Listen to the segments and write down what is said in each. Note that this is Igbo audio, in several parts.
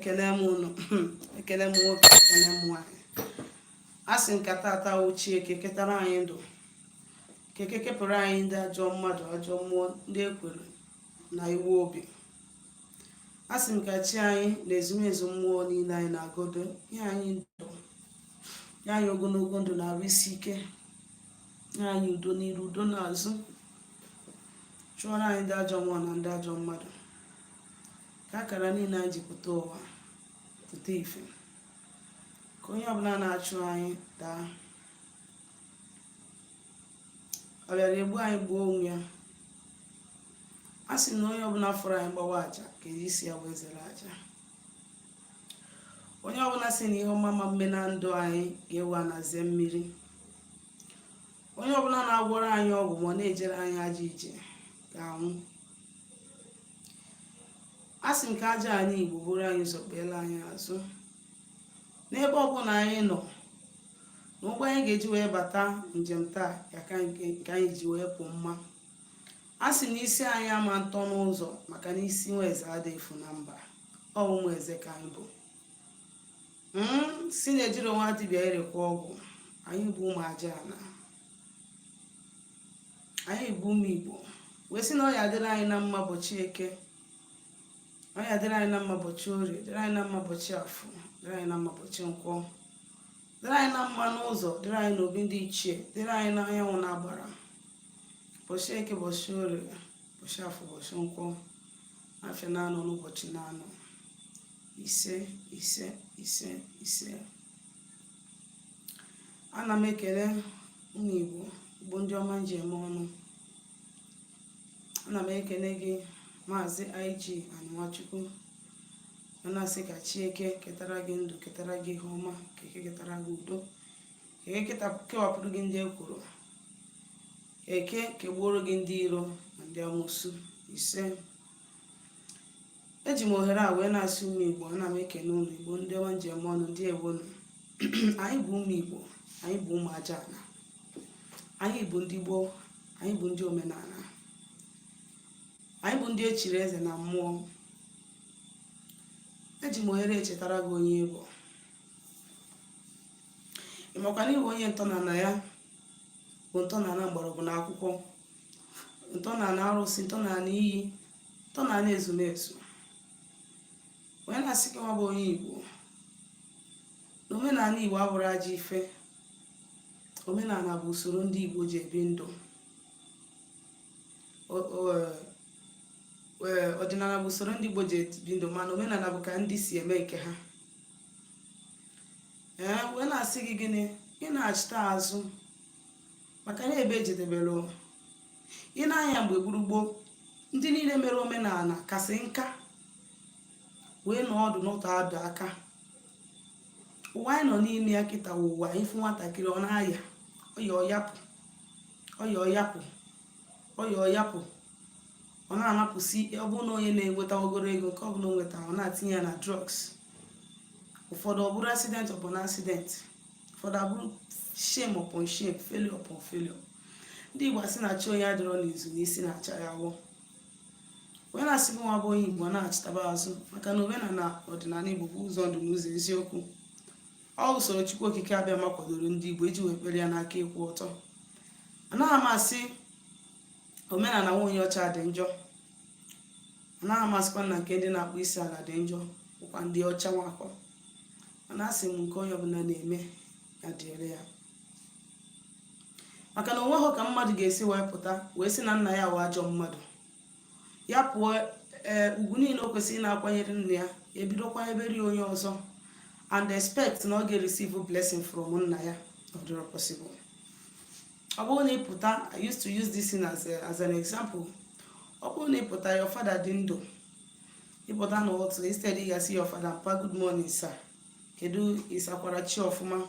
Ekene m unu, ekene m nwoke, ekene m nwaanyị. A sị m ka tata ochie eke ketara anyị ndụ, ka eke kepụrụ anyị ndị ajọ mmadụ, ajọ mmụọ, ndị ekwere na iwu obi. A sị m ka chi anyị na ezumezu mmụọ niile anyị na-agodo nye anyị ndụ, nye anyị ogologo ndụ na arụ isi ike, nye anyị udo n'iru, udo n'azụ, chụọrọ anyị ndị ajọ mmụọ na ndị ajọ mmadụ, ka akara niile anyị ji pụta ụwa pụta ife, ka onye ọbụla na-achụ anyị daa. Ọ bịara egbu anyị, gbuo onwe ya. A sị na onye ọbụla fọrọ anyị gbawa aja ka eji isi ya wee zere aja. Onye ọbụla sị na ihe ọma ma mme na ndụ anyị ga-ewe anazie mmiri. Onye ọbụla na-agwọrọ anyị ọgwụ ma ọ na-ejere anyị ajọ ije ga-anwụ. A sị m ka aja anyị Igbo bụrụ anyị ụzọ, kpeela anyị azụ n'ebe ọbụla anyị nọ, na ụgbọ anyị ga-eji wee bata njem taa ya ka nke anyị ji wee pụ mma. A sị na isi anyị ama ntọ n'ụzọ, maka na isi nwa eze adịghị efu na mba. Ọ ụmụ eze ka anyị bụ. Si na ejiri nwa dibịa erekwa ọgwụ. Anyị bụ ụmụ aja ana, anyị bụ ụmụ Igbo, wee sị na ọ ya adịrị anyị na mma ụbọchị Eke, ọ ya dịrị anyị na mma ụbọchị Orie, dịrị anyị na mma ụbọchị Afọ, dịrị anyị na mma ụbọchị Nkwọ, dịrị anyị na mma n'ụzọ, dịrị anyị n'obi ndị ichie, dịrị anyị n'anyanwụ na-agbara. Ụbọchị Eke, ụbọchị Orie, ụbọchị Afọ, ụbọchị Nkwọ, afịa na-anọ n'ụbọchị na-anọ. Ise, ise, ise, ise. Ana m ekele ụmụ Igbo, Igbo ndị ọma nji eme ọnụ. Ana m ekele gị, Maazị IG Anụnwachukwu. A na-asị ka chi Eke ketara gị ndụ, ketara gị ihe ọma, ka Eke ketara gị udo, ka Eke kewapụrụ gị ndị ekworo, Eke kegbuoro gị ndị iro na ndị amụsụ. Ise. Eji m ohere a wee na-asị ụmụ Igbo, ana m ekene unu, Igbo ndị ọma nji eme ọnụ, ndị ewonu. Anyị bụ ụmụ Igbo, anyị bụ ụmụ aja ala, anyị bụ ndị gboo, anyị bụ ndị omenala, anyị bụ ndị echiri eze na mmụọ. Eji m ohere echetara gị onye ịbụ. Ị makwa na ịbụ onye ntọnala ya bụ ntọnala mgbọrọgwụ na akwụkwọ, ntọnala arụsị, ntọnala iyi, ntọnala ezumezu. Onye na-asị gị nwa bụ onye Igbo na omenala Igbo abụrụ ajọ ife. Omenala bụ usoro ndị Igbo ji ebi ndụ. Ọdịnala bụ usoro ndị Igbo ji ebi ndụ, mana omenala bụ ka ndị si eme nke ha. Ee, wee na-asị gị gịnị? Ị na-achịta azụ, maka na ebe ejedebere ị na-anya mgbe gburugburu, ndị niile mere omenala kasị nka wee nọ ọdụ n'ụtọ adụ aka. Ụwa anyị nọ n'ime ya kịta wụ ụwa ịfụ nwatakịrị, ọ na-aya ọya, ọyapụ ọya, ọyapụ ọya, ọyapụ, ọ na-anapụsị. Ọ bụrụ na onye na-enweta ogoro ego, nke ọ bụla o nwetara, ọ na-atinye ya na drugs. Ụfọdụ ọ bụrụ accident upon accident, ụfọdụ abụrụ shame upon shame, failure upon failure. Ndị Igbo asị na chi onye adịrọ n'izu na isi na-acha ya awọ. Onye na-asị gị nwa bụ onye Igbo na-achịtaba azụ, maka na omenala ọdịnala Igbo bụ ụzọ ndụ na ụzọ eziokwu. Ọ usoro Chukwu Okike abịa ma kwadoro ndị Igbo iji wee kpere ya n'aka ịkwụ ọtọ. Anaghị m asị omenala nwa onye ọcha dị njọ, anaghị m asịkwa na nke ndị na-akpụ isi ala dị njọ, bụkwa ndị ọcha nwakọ, mana asị m nke onye ọbụla na-eme ya dịrị ya, maka na onweghị ka mmadụ ga-esi wee pụta wee sị na nna ya wụ ajọ mmadụ, ya pụọ. Ee, ugwu niile o kwesịrị na-akwanyere nna ya, ebido kwanyebere ya onye ọzọ and expect na ọ ga-receive blessing from nna ya. Ọ dịrọ possible. Ọ bụrụ na ị pụta, I used to use this thing as an example. Ọ bụrụ na ị pụta, your father dị ndụ, ịpụta n'ụtụtụ, instead ị ga-asị your father, "Mpa, good morning sir, kedu, ịsakwara chi ọfụma?"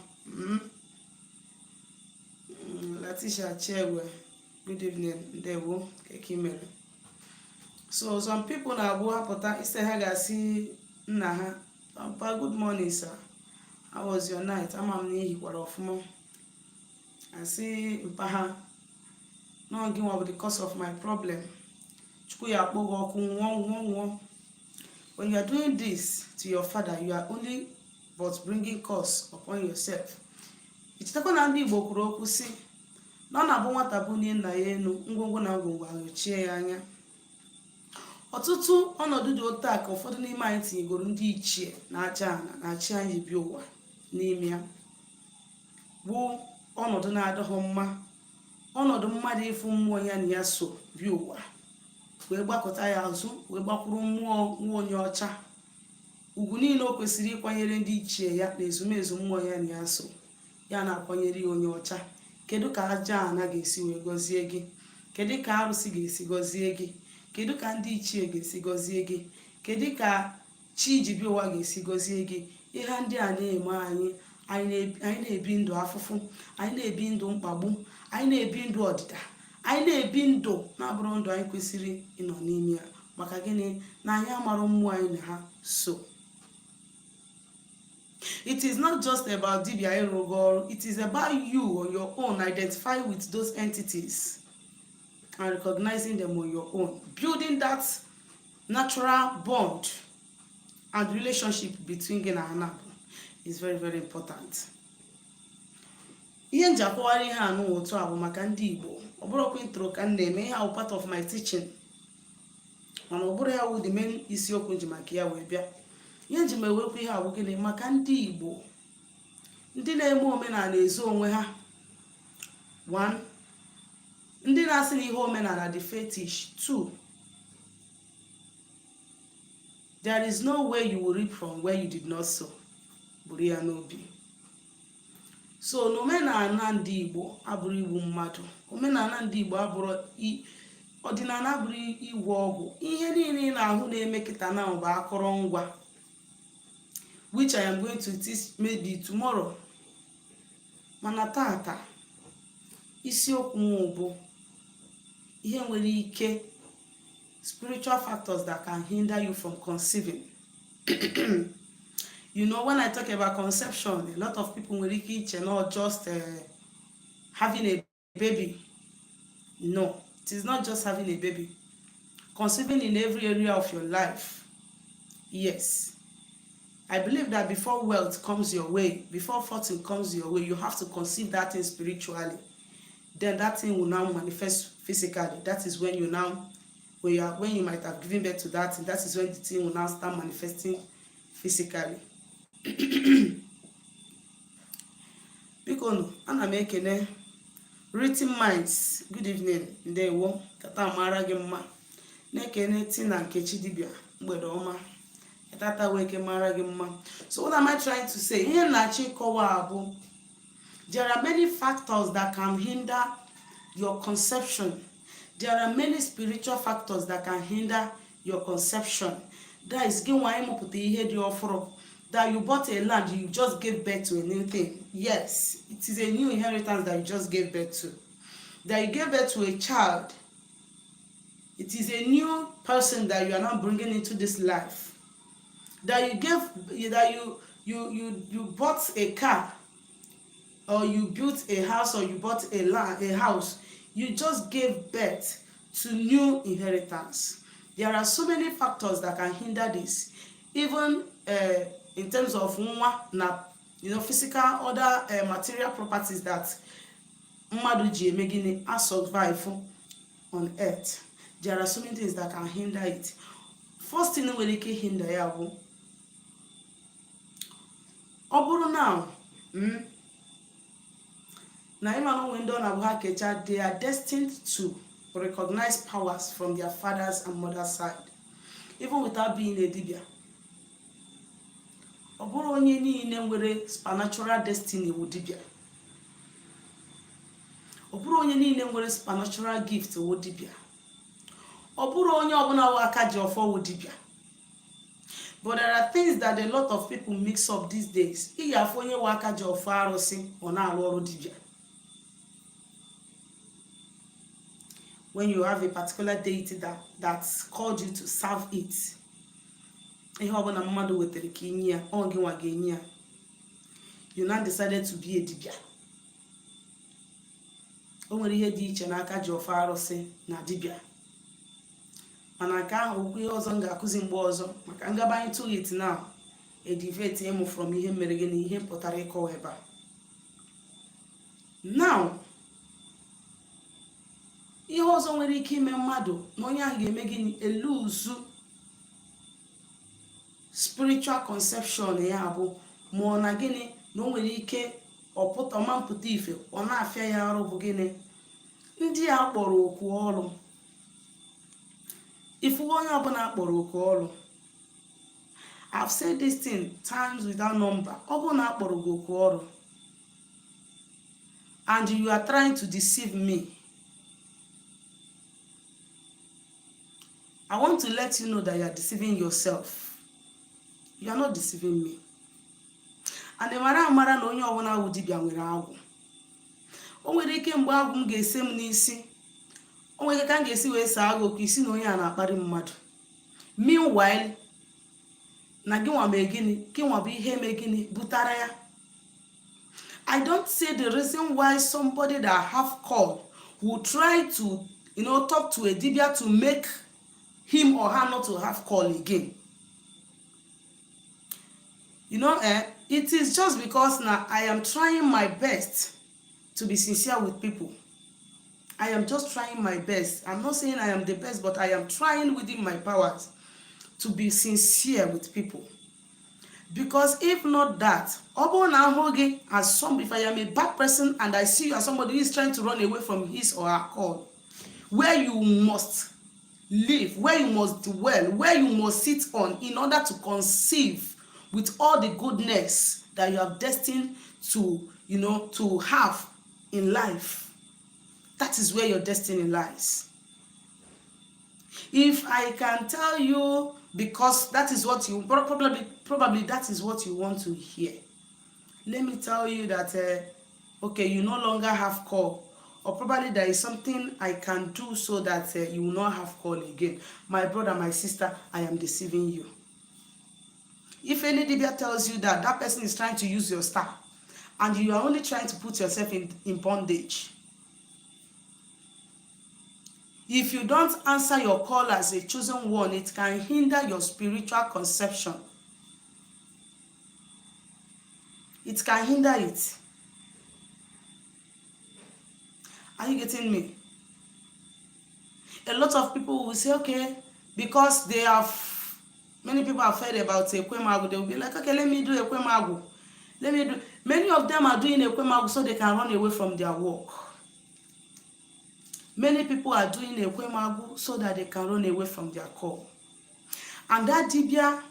Latisha Chiegwe, good evening, ndewo, ka mere. So some people na-abụ apụta, instead ha ga-asị nna ha, "Papa, good morning sir, how was your night? Ama m na ihikwara ọfụma," asị mpa ha nọọ, "Gị nwa bụ the cause of my problem. Chukwu ya akpọ gị ọkụ, nwụọ, nwụọ, nwụọ." When you are doing this to your father, you are only but bringing curse upon yourself. Ichetakwa na ndị Igbo kwuru okwu sị na ọ na-abụ nwata bunie nna ya elu, ngwongwo na ngwongwo aghọchie ya anya. Ọtụtụ ọnọdụ dị otu a ka ụfọdụ n'ime anyị tinyegoro ndị ichie na aja ana na chi anyị bi ụwa n'ime ya, bụ ọnọdụ na-adịghị mma, ọnọdụ mmadụ ịfụ mmụọ ya na ya so bi ụwa wee gbakọta ya azụ, wee gbakwuru mmụọ nwa onye ọcha. Ugwu niile o kwesịrị ịkwanyere ndị ichie ya na ezumezu mmụọ ya na ya so, ya na-akwanyere ya onye ọcha. Kedu ka aja ana ga-esi wee gọzie gị? Kedu ka arụsị ga-esi gọzie gị? Kedu ka ndị ichie ga-esi gọzie gị? Kedu ka chi ji bịa ụwa ga-esi gọzie gị? Ihe ndị a na-eme anyị, anyị na-ebi ndụ afụfụ, anyị na-ebi ndụ mkpagbu, anyị na-ebi ndụ ọdịda, anyị na-ebi ndụ na-abụrụ ndụ anyị kwesịrị ịnọ n'ime ya. Maka gịnị? Na anyị amara mmụọ anyị na ha so. It is not just about dibia ịrụ gị ọrụ. It is about you on your own identify with those entities and recognizing them on your own, building that natural bond and relationship between gị na ha nabụ is very, very important. Ihe m ji akọwara ihe anụ otu a bụ maka ndị Igbo. Ọ bụrụkwa intro ka m na-eme, ihe ahụ part of my teaching, mana ọ bụrụ ya wụ the main isiokwu nji maka ya wee bịa. Ihe nji m ewekwa ihe awụ gịnị? Maka ndị Igbo, ndị na-eme omenala ezo onwe ha. One, ndị na-asị na ihe omenala dị fetish. Two, there is no way you will reap from where you did not sow. Buru ya n'obi. So n'omenala ndị Igbo abụrụ igbu mmadụ, omenala ndị Igbo abụrụ, ọdịnala abụrụ igwe ọgwụ. Ihe niile ị na-ahụ na-eme kịta na bụ akụrụngwa, which I am going to teach maybe tomorrow. Mana tata, isiokwu m bụ ihe nwere ike, spiritual factors that can hinder you from conceiving. When I talk about conception, a lot of people nwere ike iche not just having a baby. No, it is not just having a baby. Conceiving in every area of your life. Yes, I believe that before wealth comes your way, before fortune comes your way, you have to conceive that thing spiritually. Then that thing will now manifest physically. That is when you now when you are when you might have given birth to that thing, that is when the thing will now start manifesting physically. Biko nụ, ana m ekene Written Minds, good evening, ndewo, kata mara gị mma. Na-ekene Tina Nkechi dibia, mgbede ọma, tata weke mara gị mma. So what am I trying to say? Ihe na-achọ ịkọwa bụ there are many factors that can hinder your conception. There are many spiritual factors that can hinder your conception. That is, gị nwa ịmụpụta ihe dị ọfụrụ, that you bought a land, you just gave birth to a new thing. Yes, it is a new inheritance that you just gave birth to, that you gave birth to a child. It is a new person that you are now bringing into this life, that you gave that you bought a car or you built a house or you bought a land, a house. You just gave birth to new inheritance. There are so many factors that can hinder this, even in terms of nwa na physical, other material properties that mmadụ ji eme gịnị, a survive on earth. There are so many things that can hinder it. First thing nwere ike hinder ya bụ ọ bụrụ na na ịma na onwe ndị ọ na-abụ ha kecha, they are destined to recognize powers from their fathers and mothers' side, even without being a dibia. Ọ bụrụ onye niile nwere supernatural destiny wụ dibia. Ọ bụrụ onye niile nwere supernatural gift wụ dibia. Ọ bụrụ onye ọbụla wụ aka ji ọfọ wụ dibia. But there are things that a lot of people mix up these days. Ị ga-afụ onye wụ aka ji ọfọ arụsị, ọ na-arụ ọrụ dibia. When you have a particular deity that called you to serve it, ihe ọbụla mmadụ wetara ka inye ya, ọ gị nwa ga-enye ya. You now decided to be a dibia. O nwere ihe dị iche n'aka ji ọfọ arụsị na dibia. Mana nke ahụ okwu ihe ọzọ m ga-akụzi mgbe ọzọ, maka ngaba into it now, e deviate ịmụ from ihe mere gị na ihe m pụtara ịkọwa ebe a. Now, ihe ọzọ nwere ike ime mmadụ na onye ahụ ga-eme gịnị, eluzu spiritual conception ya, bụ ma ọ na gịnị, na o nwere ike ọpụta ọma mpụta ife, ọ na-afịa ya arụ, bụ gịnị? Ndị a kpọrọ oku ọrụ. Ifugo onye ọbụla akpọrọ oku ọrụ, I've said this thing times without number, ọ bụrụ na akpọrọ gị oku ọrụ and you are trying to deceive me, I want to let you know that you are deceiving yourself. You are not deceiving me. And mara amara na onye ọbụla wụ dibịa nwere agwụ. O nwere ike mgbe agwụ m ga-ese m n'isi, o nwere ike ka m ga-esi wee saa agụ okwu isi na onye a na-akparị mmadụ. Meanwhile, na gị nwa mee gịnị, gị nwa bụ ihe mee gịnị butara ya. I don't see the reason why somebody that have call will try to talk to a dibia to make him or her not to have call again. It is just because now I am trying my best to be sincere with people. I am just trying my best. I'm not saying I am the best, but I am trying within my powers to be sincere with people. Because if not that, ọ bụrụ na ahụ gị as some, if I am a bad person and I see you as somebody who is trying to run away from his or her call, where you must live, where you must dwell, where you must sit on in order to conceive with all the goodness that you have destined to have in life. That is where your destiny lies. If I can tell you, because that is what you probably that is what you want to hear. Let me tell you that okay, you no longer have call, or probably there is something I can do so that you will not have call again. My brother, my sister, I am deceiving you. If any dibia tells you that, that person is trying to use your star, and you are only trying to put yourself in bondage. If you don't answer your call as a chosen one, it can hinder your spiritual conception. It can hinder it. Are you getting me? A lot of people will say, okay, because they have, many people have heard about Ekwemagu, they will be like, okay, let me do Ekwemagu. Let me do. Many of them are doing Ekwemagu so they can run away from their work. Many people are doing Ekwemagu so that they can run away from their call. And that dibia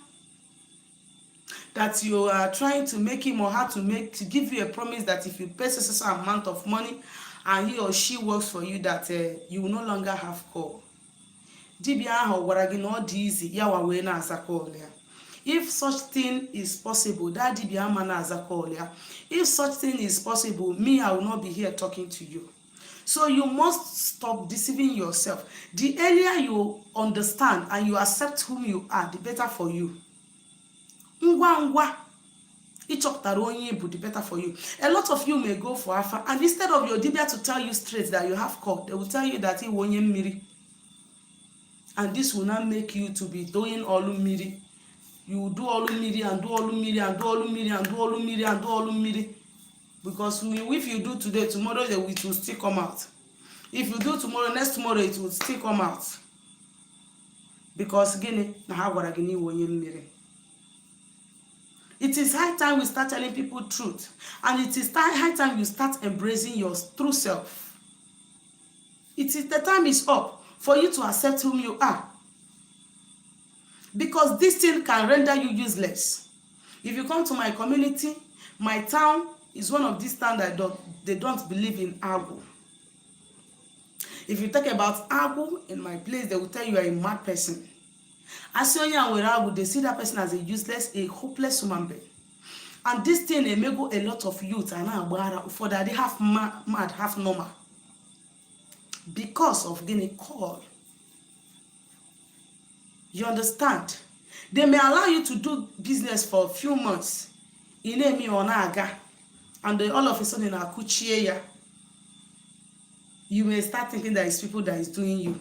that you are trying to make him or her to give you a promise that if you pay a certain amount of money and he or she works for you, that you will no longer have call. Dibia ahụ gwara gị na ọ dị easy ya wa wee na-aza call ya. If such thing is possible, that dibia ama na-aza call ya. If such thing is possible, me, I will not be here talking to you. So you must stop deceiving yourself. The earlier you understand and you accept whom you are, the better for you. Ngwa ngwa ịchọpụtara onye bụ, the better for you. A lot of you may go for afa, and instead of your dibia to tell you straight that you have call, they will tell you that ịwụ onye mmiri, and this will now make you to be doing ọlụ mmiri. You will do ọlụ mmiri and do ọlụ mmiri and do ọlụ mmiri and do ọlụ mmiri and do ọlụ mmiri, because if you do today, tomorrow it will still come out. If you do tomorrow, next tomorrow it will still come out. Because gịnị? Na ha gwara gị n'iwu onye mmiri. It is high time we start telling people truth, and it is high time you start embracing your true self. It is the time is up for you to accept whom you are, because this thing can render you useless. If you come to my community, my town is one of these towns that don't, they don't believe in agwụ. If you talk about agwụ in my place, they will tell you are a mad person. Asị onye a nwere agwụ, they see that person as a useless, a hopeless human being. And this thing emego a lot of youth a na-agba ara. Ụfọdụ adị half mad, half normal, because of gịnị? Call. You understand? They may allow you to do business for a few months, ị na-eme, ọ na-aga, and then all of a sudden akụchie ya. You may start thinking that it's people that is doing you.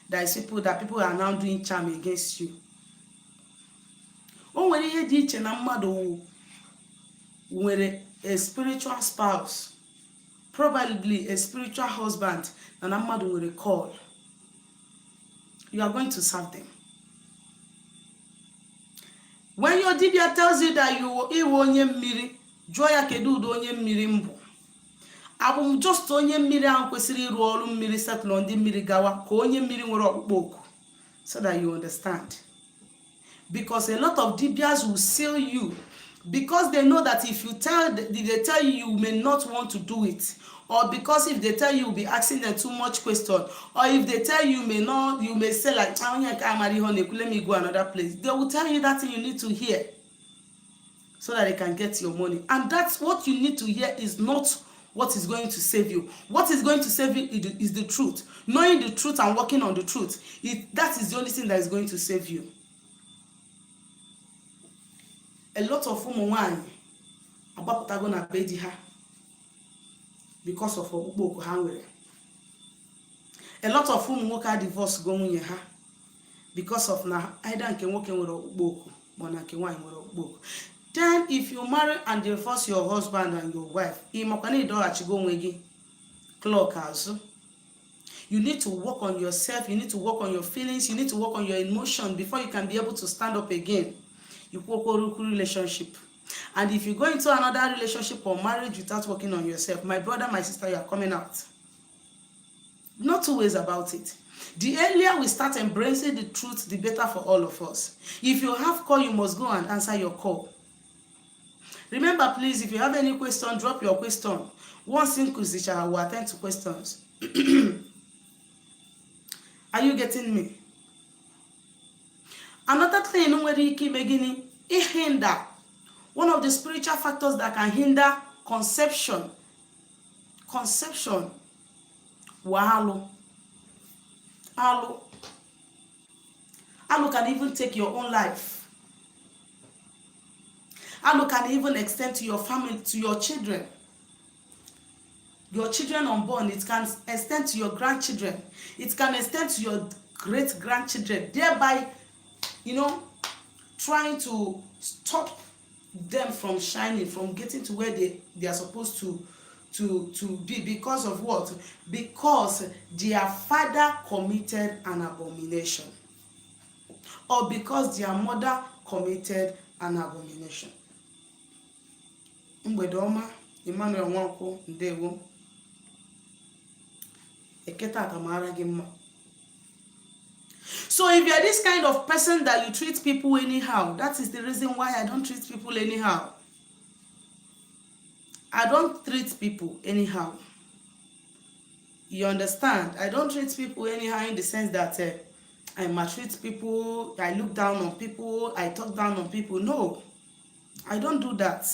There is people that people are now doing charm against you. O nwere ihe dị iche na mmadụ nwere a spiritual spouse, probably a spiritual husband, na mmadụ nwere call. You are going to serve them. When your dibia tells you that you ịwụ onye mmiri, jụọ ya, "Kedu ụdị onye mmiri m bụ? Abụ m just onye mmiri ahụ kwesịrị ịrụ ọrụ mmiri, settle ndị mmiri gawa, ka onye mmiri nwere ọkpụkpọ oku?" So that you understand, because a lot of dibias will sell you because they know that if they tell you, you may not want to do it, or because if they tell you, you'll be asking them too much question, or if they tell you, may not, you may say like, "Ah, onye nke amara ihe ọ na-ekwu, let me go another place." They will tell you that thing you need to hear so that they can get your money, and that's what you need to hear is not what is going to save you. What is going to save you is the truth. Knowing the truth and working on the truth, that is the only thing that is going to save you. A lot of ụmụ nwanyị agbapụtago na be di ha because of ọkpụkpọ oku ha nwere. A lot of ụmụ nwoke a divorce go nwunye ha because of na either nke nwoke nwere ọkpụkpọ oku ma na nke nwaanyị nwere ọkpụkpọ oku. Then if you marry and divorce your husband and your wife, ị makwa na ịdọghachigo onwe gị clock azụ. You need to work on yourself. You need to work on your feelings. You need to work on your emotion before you can be able to stand up again. Ikwokworukwu relationship, and if you go into another relationship or marriage without working on yourself, my brother, my sister, you are coming out. No two ways about it. The earlier we start embracing the truth, the better for all of us. If you have call, you must go and answer your call. Remember, please, if you have any question, drop your question. Once m kụzichara, will attend to questions. Are you getting me? Another thing nwere ike ime gịnị, hinder, one of the spiritual factors that can hinder conception wụ alụ. Alụ, alụ can even take your own life. Alụ can even extend to your family, to your children, your children unborn. It can extend to your grandchildren. It can extend to your great grandchildren, thereby trying to stop them from shining, from getting to where they are supposed to be. Because of what? Because their father committed an abomination or because their mother committed an abomination. Mgbede ọma, Emmanuel Nwankwọ, ndewo. Eke tata mara gị mma. So if you are this kind of person that you treat people anyhow, that is the reason why I don't treat people anyhow. I don't treat people anyhow. You understand? I don't treat people anyhow in the sense that I maltreat people, I look down on people, I talk down on people. No, I don't do that.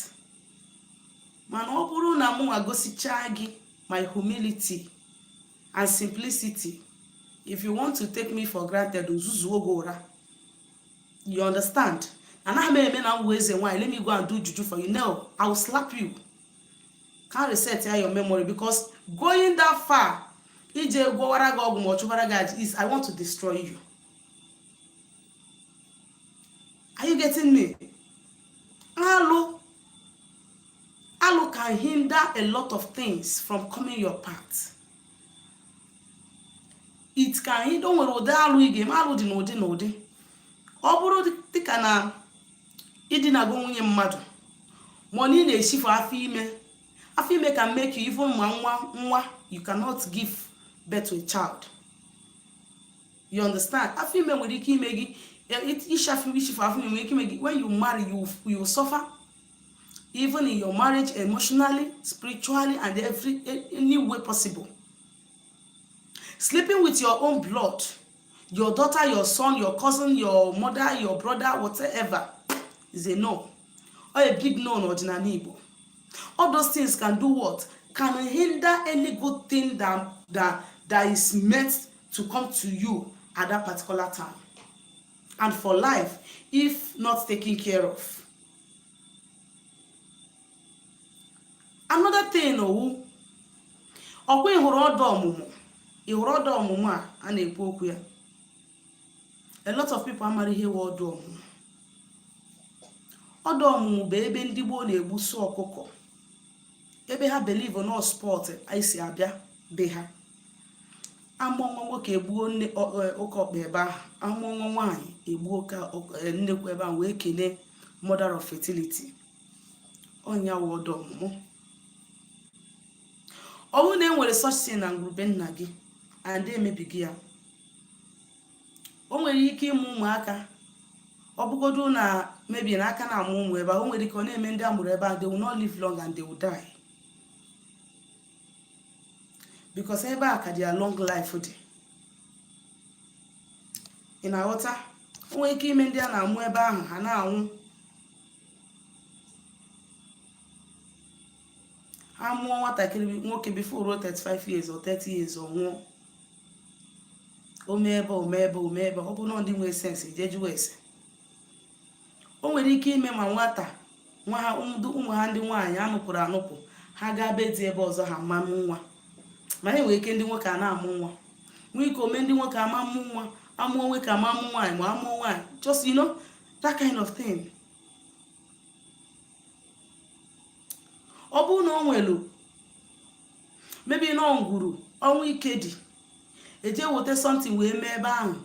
Mana ọ bụrụ na mụ agosichaa gị my humility and simplicity, if you want to take me for granted, ozuzuo gị ụra. You understand? Anaghị m eme na m wụ eze nwaanyị, let me go and do juju for you. No, I will slap you. Can reset ya your memory, because going that far ije gwọwara gị ọgwụ ma ọ chụbara gị aja is I want to destroy you. Are you getting me? Alụ, alụ can hinder a lot of things from coming your path. It can hinder. O nwere ụdị alụ ị ga-eme. Alụ dị n'ụdị n'ụdị. Ọ bụrụ dịka na idinago nwunye mmadụ, ma ọ na ị na-eshifu afọ ime, afọ ime can make you even ma nwa nwa, you cannot give birth to a child. You understand? Afọ ime nwere ike ime gị ịshafu, ishifu afọ ime nwere ike ime gị. When you marry, you suffer even in your marriage, emotionally, spiritually and every any way possible. Sleeping with your own blood, your daughter, your son, your cousin, your mother, your brother, whatever, is a no, or a big no n'ọdịnala Igbo. All those things can do what? Can hinder any good thing that is meant to come to you at that particular time and for life, if not taken care of. Another thing owu ọkwa, ị hụrụ ọdụ ọmụmụ, ị hụrụ ọdụ ọmụmụ a a na-ekwu okwu ya. A lot of people amara ihe wụ ọdụ ọmụmụ. Ọdụ ọmụmụ bụ ebe ndị gboo na-egbusu ọkụkọ, ebe ha believe na spot anyị si abịa be ha. Amụọ nwa nwoke, egbuo nne oke ọkpa ebe ahụ. Amụọ nwa nwaanyị, egbuo oke nnekwu ebe ahụ wee kelee mother of fertility. Ọnya wụ ọdụ ọmụmụ. Ọ bụrụ na e nwere such thing na ngwuru be nna gị and emebighị ya, o nwere ike ịmụ ụmụaka. Ọ bụgodu na mebie na aka na-amụ ụmụ ebe ahụ, o nwere ike ọ na-eme ndị a mụrụ ebe ahụ, they will not live long and they will die, because ebe a ka their long life dị. Ị na-aghọta? O nwere ike ime ndị a na-amụ ebe ahụ, ha na-anwụ. Ha mụọ nwatakịrị nwoke, before ruo 35 years or 30 years, ọ nwụọ. O mee ebe, o mee ebe, o mee ebe. Ọ bụrụ na ndị nwee sense eje jụọ ese, o nwere ike ime ma nwata nwa ha, ụmụ ha ndị nwaanyị anụpụrụ anụpụ, ha gaa be di ebe ọzọ, ha ama mụ nwa. Mana enwere ike ndị nwoke a na-amụ nwa, nwee ike ome ndị nwoke ama mụ nwa, amụọ nwoke ama mụ nwaanyị, ma amụọ nwaanyị, just that kind of thing. Ọ bụrụ na o nwelu maybe na ngwuru ọnwụ ike dị, eje weta something wee mee ebe ahụ,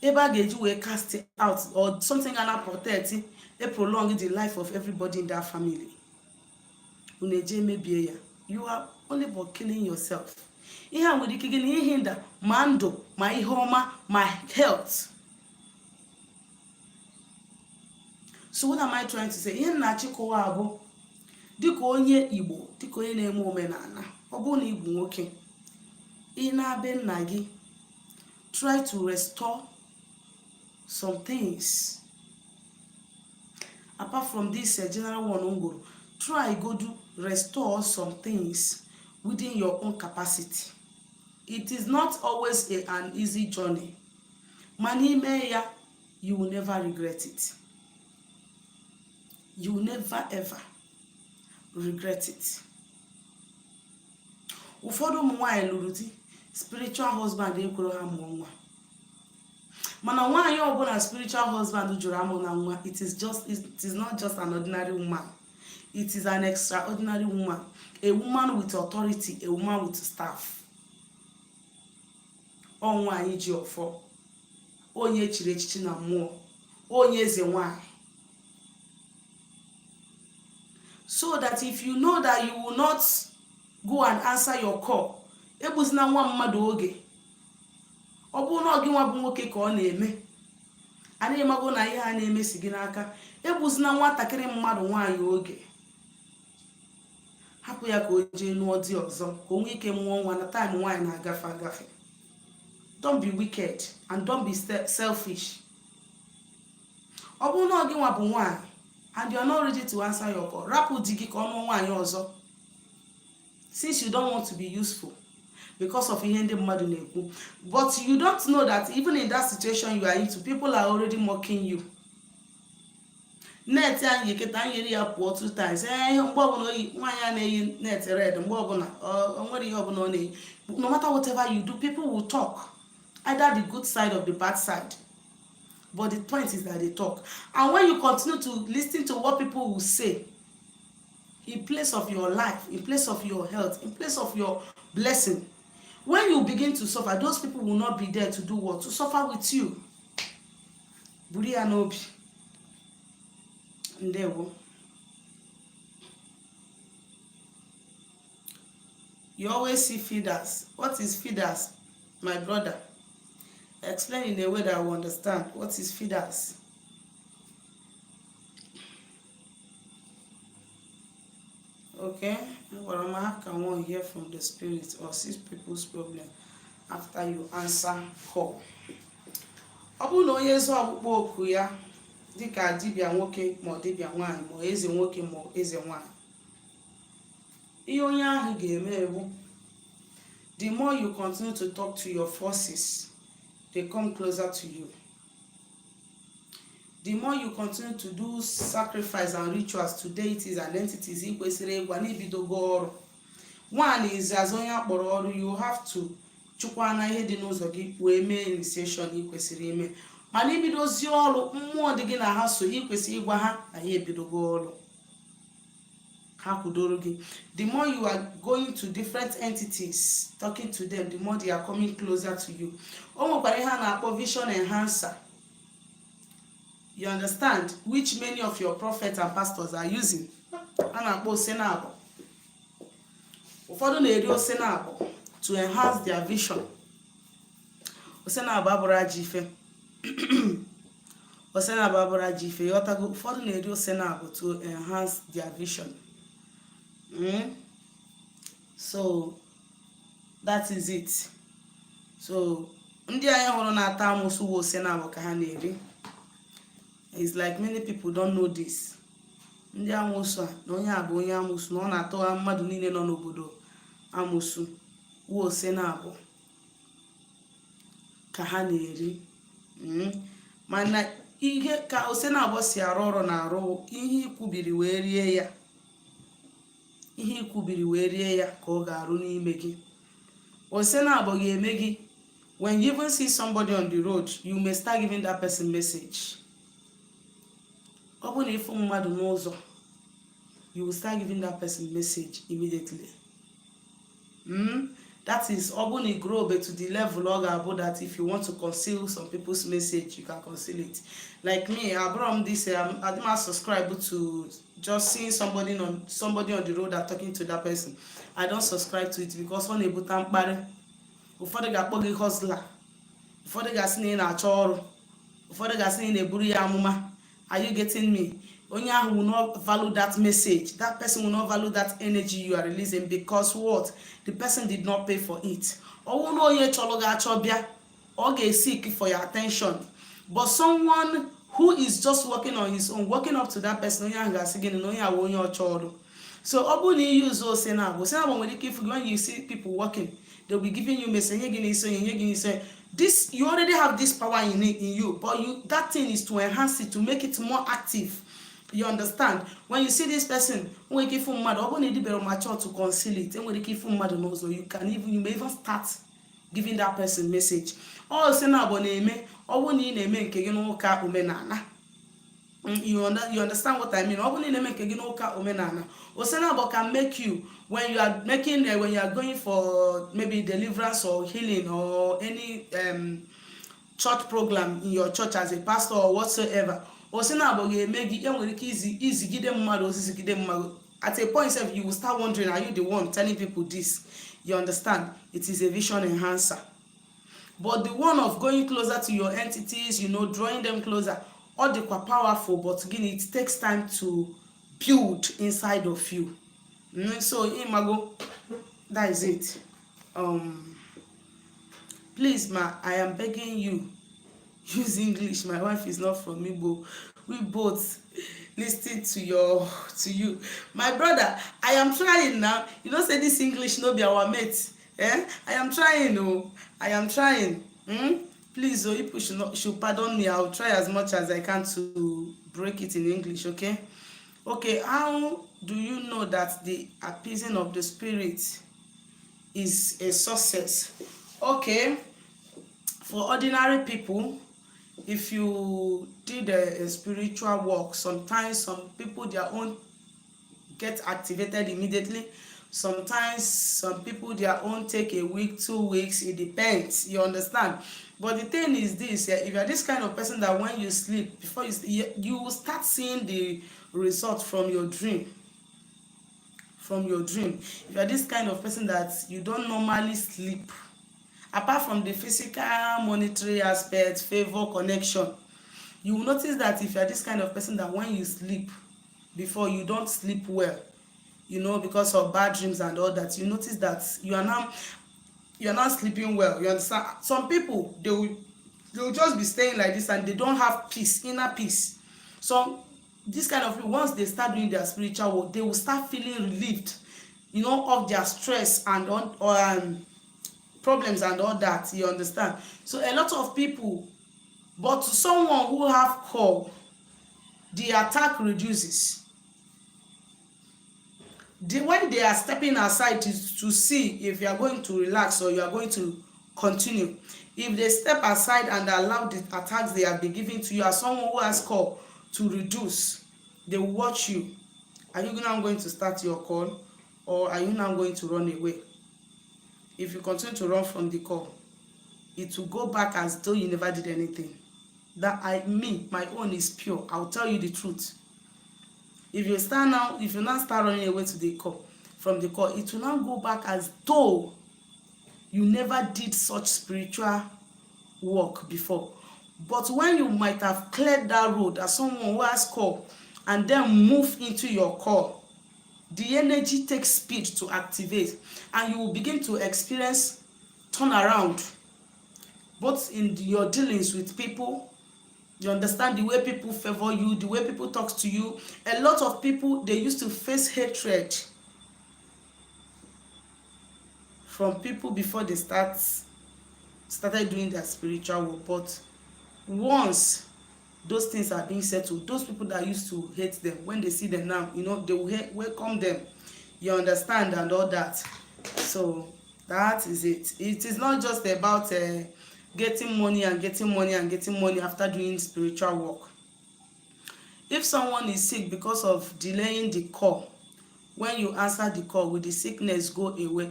ebe a ga-eji wee cast out or something ga na protect e prolong the life of everybody in that family, unu eje mebie ya, you are only but killing yourself. Ihe a nwere ike gị na ihinder ma ndụ, ma ihe ọma, ma health. So what am I trying to say? Ihe m na-achịkọwa abụ, dịka onye Igbo, dịka onye na-eme omenala, ọ bụrụ na ị bụ nwoke, ị na-be nna gị, try to restore some things apart from this general one ngoro. Try go do restore some things within your own capacity. It is not always an easy journey, mana ime ya, you will never regret it. You will never ever regret it. Ụfọdụ ụmụ nwaanyị lụrụ di, spiritual husband ekwere ha mụọ nwa. Mana nwaanyị ọbụla spiritual husband jụrụ amụ na nwa, it is not just an ordinary woman, it is an extraordinary woman, a woman with authority, a woman with staff. Ọ nwaanyị ji ọfọ, onye echiri echichi na mmụọ, onye eze nwaanyị. So that if you know that you will not go and answer your call, egbuzina nwa mmadụ oge. Ọ bụrụ na ọ gị nwa bụ nwoke ka ọ na-eme, anaghị mago na ihe a na-eme si gị n'aka, egbuzina nwatakịrị mmadụ nwaanyị oge. Hapụ ya ka o jee nụọ di ọzọ, ka o nwee ike mụọ nwa na time nwaanyị na-agafe agafe. Don't be wicked and don't be selfish. Ọ bụrụ na ọ gị nwa bụ nwaanyị and you are not ready to answer your call, rapụ di gị ka ọ nụọ nwaanyị ọzọ, since you don't want to be useful because of ihe ndị mmadụ na-ekwu. But you don't know that even in that situation you are into, people are already mocking you. Net anyị eketa anyị yiri ya pụọ two times. Ee, ihe mgbe ọbụla oyi nwaanyị a na-eyi net red, mgbe ọbụla o nwere ihe ọbụla ọ na-eyi, no matter whatever you do, people will talk, either the good side or the bad side, but the point is that they talk. And when you continue to listen to what people will say in place of your life, in place of your health, in place of your blessing, when you begin to suffer, those people will not be there to do what? To suffer with you. Buru ya n'obi. Ndewo. You always see feeders. What is feeders, my brother? Explain in a way that I will understand. What is feeders? Okay, Agwara how can one hear from the spirit or see people's problem after you answer call? Ọ bụrụ na onye zaa ọkpụkpọ oku ya dịka dibịa nwoke ma ọ dibịa nwaanyị, ma eze nwoke ma eze nwaanyị, ihe onye ahụ ga-eme bụ, the more you continue to talk to your forces, they come closer to you. The more you continue to do sacrifice and rituals to deities and entities ị kwesịrị ịgwa na ibidogo ọrụ. One is, as onye akpọrọ ọrụ, you have to chụkwa na ihe dị n'ụzọ gị wee mee initiation ị kwesịrị ime. Mana ibidozie ọrụ, mmụọ dị gị na ha so, ị kwesịrị ịgwa ha na ya ebidogo ọrụ, ha kwudoro gị. The more you are going to different entities, talking to them, the more they are coming closer to you. O nwekwara ihe a na-akpọ vision enhancer, you understand, which many of your prophets and pastors are using, a na-akpọ osenabọ. Ụfọdụ na-eri osenabọ to enhance their vision. Osenabọ abụrụ ajọ ife, osenabọ abụrụ ajọ ife, ịghọtago? Ụfọdụ na-eri osenabọ to enhance their vision. So that is it. So ndị anyị hụrụ na-ata amụsụ wu osenabọ ka ha na-eri. It's like many people don't know this. Ndị amụsụ a na onye a bụ onye amụsụ na ọ na-atụgha mmadụ niile nọ n'obodo amụsụ wu osenabọ ka ha na-eri. Mana ihe ka osenabọ si arụ ọrụ na-arụ, ihe ikwubiri wee rie ya, ihe ikwubiri wee rie ya ka ọ ga-arụ n'ime gị. Osenabọ ga-eme gị, when you even see somebody on the road, you may start giving that person message. Ọ bụrụ na ịfụ mmadụ n'ụzọ, you will start giving that person message immediately. That is, ọ bụrụ na ị grow to the level ọ ga-abụ that if you want to conceal some people's message, you can conceal it. Like me, abụrọ m this, adị m subscribe to just seeing somebody on the road and talking to that person. I don't subscribe to it because ọ na-ebute mkparị. Ụfọdụ ga-akpọ gị hustler, ụfọdụ ga-asị na ị na-achọ ọrụ, ụfọdụ ga-asị na ị na-eburu ya amụma. Are you getting me? Onye ahụ will not value that message. That person will not value that energy you are releasing, because what? The person did not pay for it. Ọwụ na onye chọrọ gị achọ bịa, ọ ga-seek for your attention. But someone who is just working on his own, working up to that person, onye ahụ ga-asị gịnị? Na onye ahụ onye ọchọ ọrụ. So ọ bụrụ na i use osenabụ, osenabụ nwere ike ịfụ gị. When you see people working, they will be giving you message, nye gị n'isi onye, nye gị n'isi onye. This, you already have this power in you, but you, that thing is to enhance it, to make it more active, you understand? When you see this person, nwere ike ịfụ mmadụ, ọ bụrụ na ịdịbere mature to conceal it, enwere ike ịfụ mmadụ n'ụzọ, you may even start giving that person message. Ọ osenabụ na-eme. Ọ bụrụ na ị na-eme nke gị n'ụka omenala, you understand what I mean? Ọ bụrụ na ị na-eme nke gị n'ụka omenala, osenabọ can make you, when you are going for maybe deliverance or healing or any church program in your church as a pastor or whatsoever, osenabọ ga-eme gị, enwere ike izigide mmadụ ozizigide mmadụ. At a point sef, you will start wondering, are you the one telling people this? You understand? It is a vision enhancer. But the one of going closer to your entities, drawing them closer, ọ dịkwa powerful, but gịnị? It takes time to build inside of you. So imago, that is it. Please ma, I am begging you, use English. My wife is not from Igbo. We both listen to you. My brother, I am trying now. You know say this English no be our mate, eh? I am trying oh, I am trying. Please oh, people should not should pardon me. I will try as much as I can to break it in English. Okay. How do you know that the appeasing of the spirit is a success? Okay, for ordinary people, if you did a spiritual work, sometimes some people, their own get activated immediately. Sometimes some people, their own take a week, 2 weeks. It depends, you understand? But the thing is this, if you are this kind of person that when you sleep, before you sleep, you will start seeing the result from your dream, from your dream. If you are this kind of person that you don't normally sleep, apart from the physical, monetary aspect, favor, connection, you will notice that if you are this kind of person that when you sleep, before, you don't sleep well because of bad dreams and all that, you notice that you are not sleeping well, you understand? Some people, they will just be staying like this and they don't have peace, inner peace. Some, this kind of people, once they start doing their spiritual work, they will start feeling relieved of their stress and on or problems and all that, you understand? So a lot of people, but to someone who have call, the attack reduces. When they are stepping aside to see if you are going to relax or you are going to Continue. If they step aside and allow the attacks they have been giving to you as someone who has call to reduce, they will watch you. Are you now going to start your call, or are you now going to run away? If you continue to run from the call, it will go back as though you never did anything. That I me, my own is pure. I'll tell you the truth. If you start now, if you now start running away to the call, from the call, it will now go back as though you never did such spiritual work before. But when you might have cleared that road as someone who has call and then move into your call, the energy takes speed to activate, and you will begin to experience turnaround, both in your dealings with people. You understand, the way people favor you, the way people talk to you. A lot of people, they used to face hatred from people before they started doing their spiritual work. But once those things are being settled, those people that used to hate them, when they see them now, they will welcome them. You understand, and all that. So that is it. It is not just about getting money and getting money and getting money after doing spiritual work. If someone is sick because of delaying the call, when you answer the call, will the sickness go away?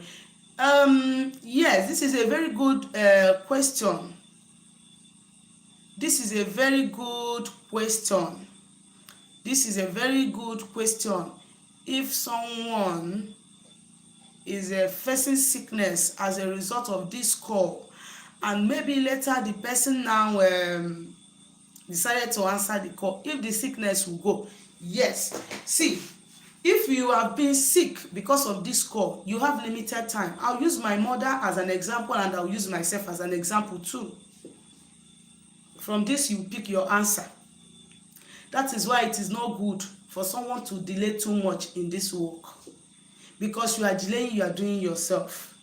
Yes, this is a very good question. This is a very good question. This is a very good question. If someone is facing sickness as a result of this call, and maybe later the person now decided to answer the call, if the sickness will go? Yes. See, if you have been sick because of this call, you have limited time. I'll use my mother as an example, and I'll use myself as an example too. From this, you pick your answer. That is why it is not good for someone to delay too much in this work, because you are delaying, you are doing yourself.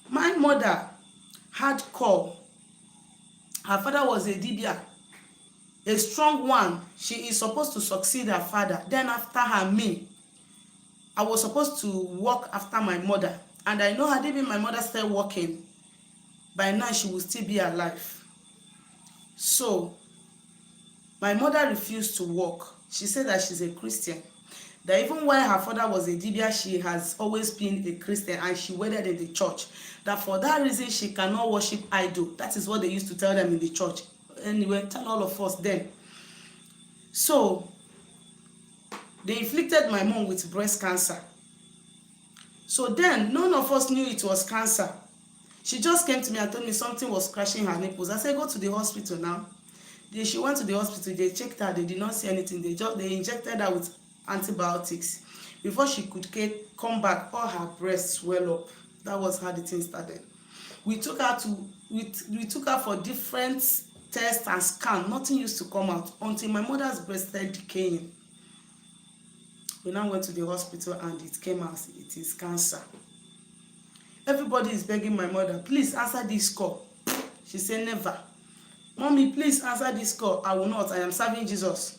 My mother had call. Her father was a dibia, a strong one. She is supposed to succeed her father. Then after her, me. I was supposed to work after my mother. And I know had even my mother started working, by now she would still be alive. So my mother refused to work. She said that she's a Christian. That even while her father was a dibia, she has always been a Christian and she wedded in the church. That for that reason, she cannot worship idol. That is what they used to tell them in the church. Anyway, tell all of us then. So they inflicted my mom with breast cancer. So then, none of us knew it was cancer. She just came to me and told me something was scratching her nipples. I said, "Go to the hospital now." Then she went to the hospital, they checked her, they did not see anything. They injected her with antibiotics. Before she could come back, all her breasts swell up. That was how the thing started. We took her for different tests and scan. Nothing used to come out until my mother's breast started decaying. We now went to the hospital and it came out it is cancer. Everybody is begging my mother, "Please answer this call." She said, "Never." "Mommy, please answer this call." "I will not. I am serving Jesus."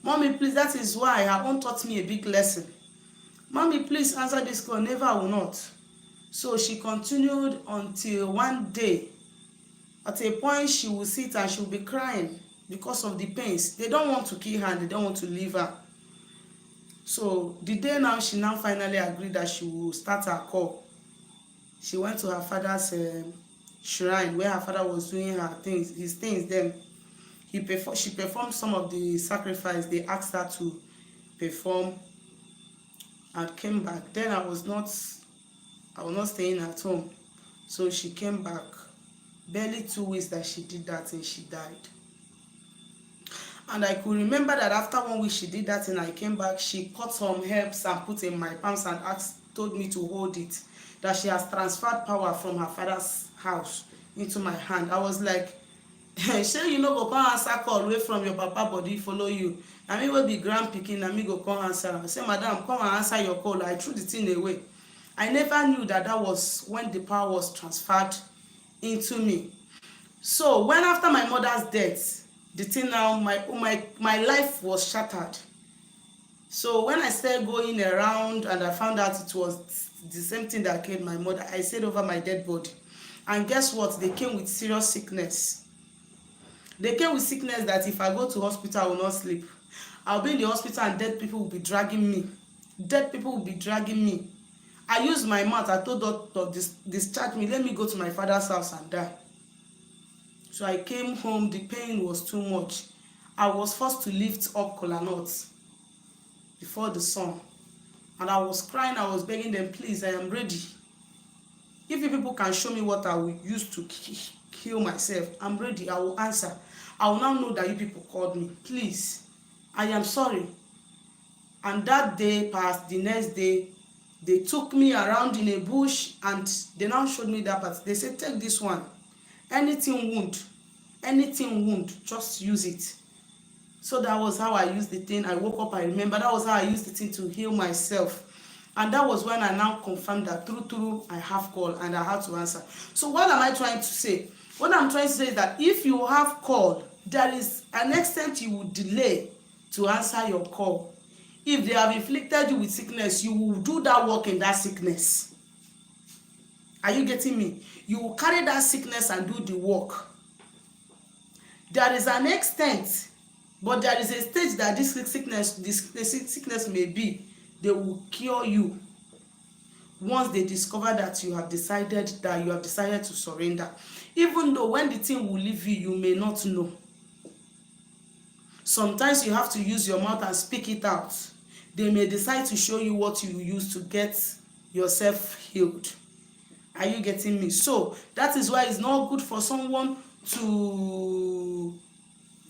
"Mommy, please." That is why her own taught me a big lesson. "Mommy, please answer this call." "Never, I will not." So she continued until one day, at a point, she will sit and she will be crying because of the pains. They don't want to kill her and they don't want to leave her. So the day now she now finally agreed that she will start her call, she went to her father's shrine where her father was doing her things, his things. Then he perform she performed some of the sacrifice they asked her to perform and came back. Then I was not staying at home. So she came back. Barely 2 weeks that she did that and she died. And I could remember that after one week she did that and I came back, she cut some herbs and put in my palms and told me to hold it, that she has transferred power from her father's house into my hand. I was like, "Shey you no go come answer call wey from your papa body follow you? Na me wey be grand pikin, na me go come answer am?" I say, "Madam, come and answer your call." I threw the thing away. I never knew that that was when the power was transferred into me. So when after my mother's death, the thing now, my life was shattered. So when I started going around and I found out it was the same thing that killed my mother, I said, "Over my dead body." And guess what? They came with serious sickness. They came with sickness that if I go to hospital, I will not sleep. I'll be in the hospital and dead people will be dragging me. Dead people will be dragging me. I used my mouth. I told doctor, "Discharge me. Let me go to my father's house and die." So I came home. The pain was too much. I was forced to lift up kola nuts before the sun. And I was crying. I was begging them, "Please, I am ready. If you people can show me what I will use to kill myself, I'm ready. I will answer. I will now know that you people called me. Please, I am sorry." And that day passed. The next day, they took me around in a bush and they now showed me that part. They said, "Take this one. Anything wound, anything wound, just use it." So that was how I used the thing. I woke up, I remember that was how I used the thing to heal myself. And that was when I now confirmed that true true, I have call and I had to answer. So what am I trying to say? What I'm trying to say is that if you have call, there is an extent you will delay to answer your call. If they have inflicted you with sickness, you will do that work in that sickness. Are you getting me? You will carry that sickness and do the work. There is an extent, but there is a stage that this sickness may be, they will cure you once they discover that you have decided to surrender. Even though when the thing will leave you, you may not know. Sometimes you have to use your mouth and speak it out. They may decide to show you what you use to get yourself healed. Are you getting me? So that is why it's not good for someone to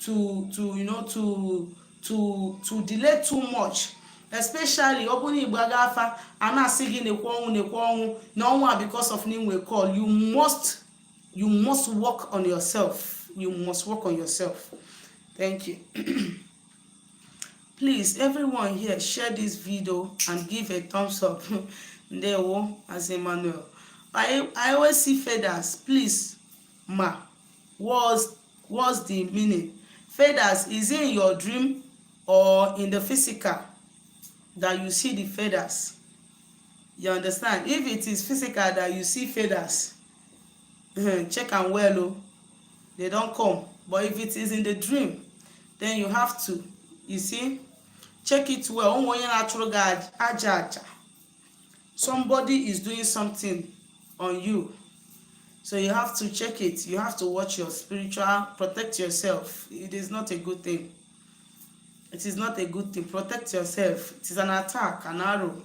you know to delay too much, especially ọ bụrụ na igbo aga afa a na-asị gị nekwe ọnwụ, nekwe ọnwụ na ọnwụ a because of na inwe call. You must work on yourself. You must work on yourself. Thank you. Please, everyone here, share this video and give a thumbs up. Ndewo. As Emmanuel, I always see feathers. Please, ma, what's the meaning? Feathers, is it in your dream or in the physical that you see the feathers? You understand? If it is physical that you see feathers, check am well o, they don come. But if it is in the dream, then you have to, you see, check it well. Onwe onye na-achụrụ gị aja aja. Somebody is doing something on you, so you have to check it. You have to watch your spiritual, protect yourself. It is not a good thing. It is not a good thing. Protect yourself. It is an attack, an arrow.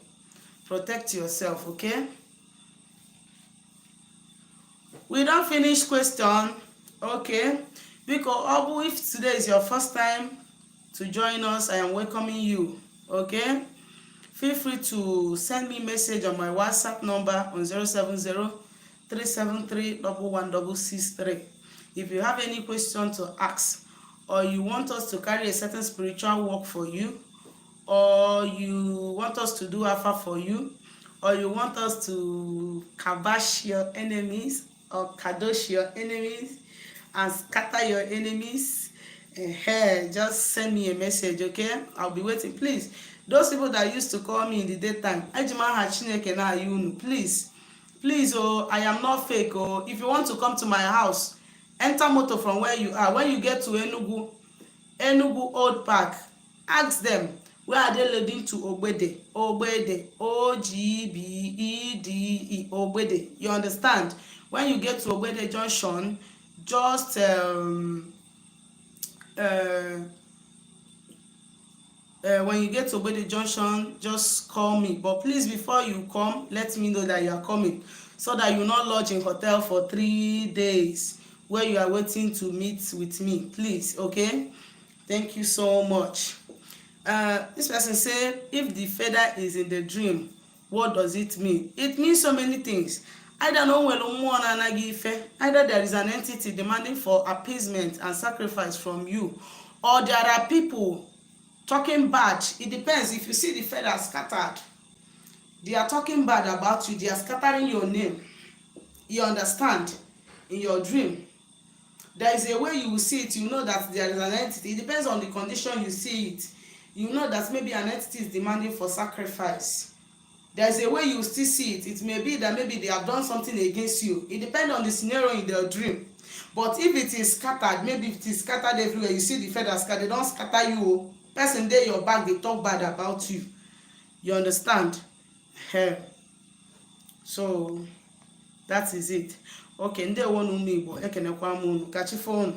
Protect yourself. Okay, we don finish question. Okay, biko, ọ bụ if today is your first time to join us, I am welcoming you. Okay, feel free to send me message on my WhatsApp number on 070 373 11663 if you have any question to ask, or you want us to carry a certain spiritual work for you, or you want us to do afa for you, or you want us to kabash your enemies or kadosh your enemies and scatter your enemies. Just send me a message, okay? I'll be waiting. Please, those people that used to call me in the daytime, eji m aha Chineke na-ayọ unu, please, please oh, I am not fake oh. If you want to come to my house, enter motor from where you are. When you get to Enugu, Enugu Old Park, ask them where are they leading to Ogbede. Ogbede, Ogbede, Ogbede. You understand? When you get to Ogbede Junction, just when you get to Ogbede Junction, just call me. But please, before you come, let me know that you are coming, so that you not lodge in hotel for 3 days where you are waiting to meet with me. Please, okay? Thank you so much. This person say, if the feather is in the dream, what does it mean? It means so many things. Either na o nwere mmụọ na-anaghị ife, either there is an entity demanding for appeasement and sacrifice from you, or there are people talking bad. It depends. If you see the feather scattered, they are talking bad about you. They are scattering your name. You understand? In your dream, there is a way you will see it, you know that there is an entity. It depends on the condition you see it. You know that maybe an entity is demanding for sacrifice. There's a way you still see it. It may be that maybe they have done something against you. It depends on the scenario in their dream. But if it is scattered, maybe if it is scattered everywhere, you see the feathers scatter, they don scatter you o. Person dey your back dey talk bad about you. You understand? Eh. So that is it. Okay, ndewo na ụmụ Igbo, ekenekwa m unu. Ka chi foo unu.